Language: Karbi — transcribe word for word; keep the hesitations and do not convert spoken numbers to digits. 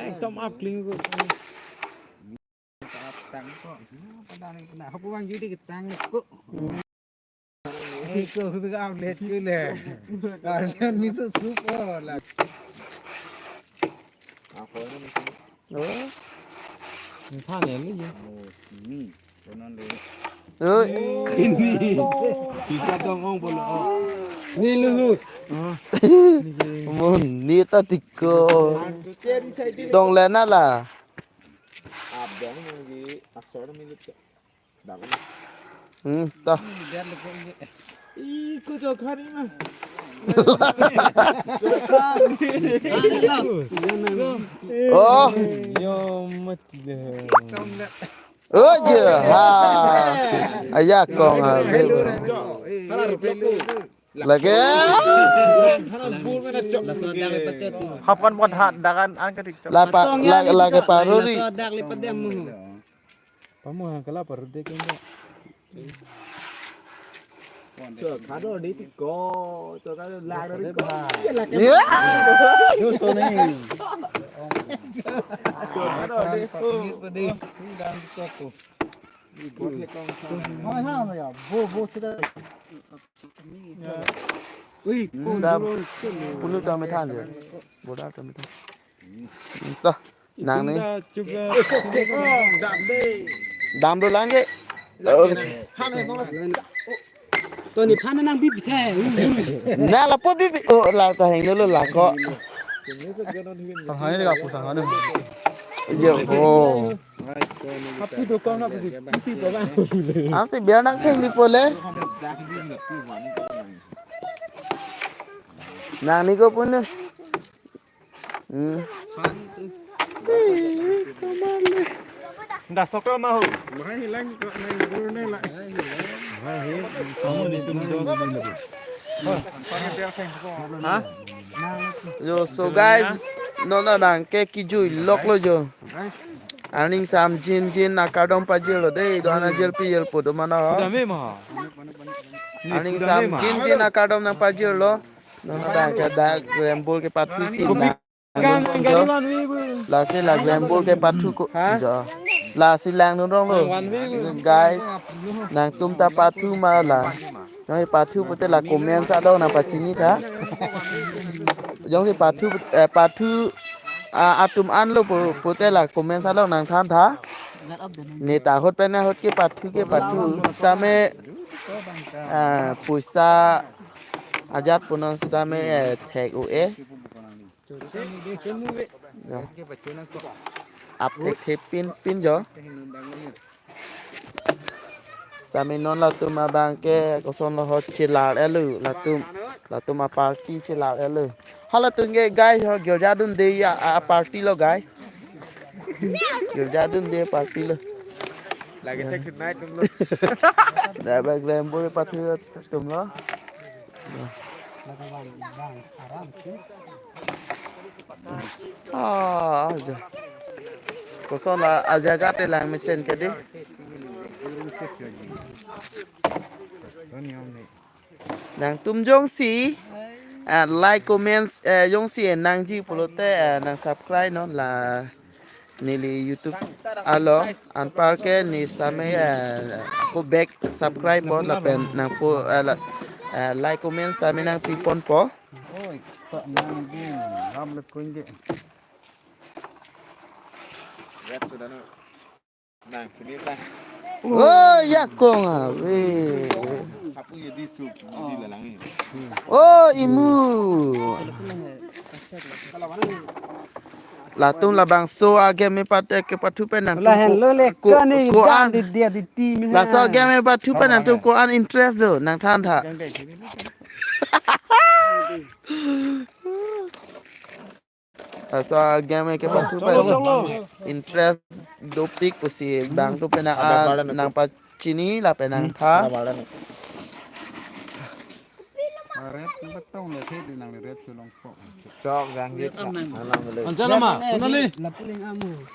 Ekdom up clean ko. Tang ko. Pada ni kena. Hapu bang judi ketang ko. Iko ko outlet ko le. Kalian ni sup oh la. Ako na ni. Oh. Ni than ya ni. Oh, ni. Konon de. Oi. Ini. Bisa tong ong polo. Ni luhut. Mo ni ta tiko. Tong le na la. Abang lagi aksor milik. Hmm, ta. Iko jokhan ini mah. Oh. Yo mati deh. Oh, je. Ha. Aya kong ha. Lagi. Hapan pot hat dakan an ketik. Lapa, la-, lagi paruri. Pamu hang kala paruri ke enggak? Kado di tiko, to kado lari ko. Iya. Yo so ni. Kado di ko. Bo bo chida. Ui, dam. Punu dam than je. Boda dam than. Toh, nang ni. Dam do lang ke. To ni phan nang bibi the. Na lapu bibi. Oh, la ta heng dulu la ko. Sanghai ni kapu sanghai ni. Yo ho. Hapu dokong na bisi bisi to bang. Ang si biar nang theng di pole. Nang ni ko pun. Hmm. Dah sok ke mahu. Mahal hilang kok naik guru naik lah. Hah? Yo, so guys, non abang ke kejui lok lo yo. Arningsam jin jin akardom pajirlo dei, do-an ajirpi jirpo do mano. Dame ma. Arningsam jin jin akardom nangpajirlo. Non abang ke dak rembul kepathu si na. Lasi la rembul kepathu ko. Jo. Lasi langdun rong lo. Guys, nangtum ta pathu ma la. Jongsi pathu pute la comment sa do nangpachini tha. Jongsi pathu, eh, pathu, ah, atum an lo pu-, pute la comment sa do nangthan tha. Ne ta ahut pen ahut kepathu kepathu. Sitame, ah, poisa ajat punon sitame, eh, thek o e. Ya. Ap thek thek pin pin jo. Sitame non latum abang ke koson lo ho chelar elo latum, latum a party chelar elo. Halatum ke guys ho girja dunde ya a party lo guys. Girja dunde party lo. Lagi thek night tum lo. Dak bak rembul party tum lo. Ah, aja. Koson la ajaga te lang mesen ke di. Nangtum jongsi, ah, like, comments, eh, jongsi, eh, nangji pulote, eh, nang subscribe non la neli YouTube along anparke ne sitame, eh, ko back subscribe po lapen nangpo, eh, la, eh, like comment sitame nangpiponpo. Oi, to nang bu, ram le kunje. Nang sini ta. Oh, ya kong ave. Hapu ye di sup, di lalang ni. Oh, imu. Latum labangso a-game me pat, eh, kepathu pen nangtum. Lahen ko-, lo le ko-, kani ko-an. Dan di dia di ti mi. Laso a-game me pathu pen nangtum ko-an interest do nangthan tha. Laso a-game kepathu pen interest dopik pusi bang tu pen a nangpachini lapen nangtha. Ret nangpatong le the di nang ret cholong po. Chok jang git. Anjana ma, Sonali. Lapuling amu.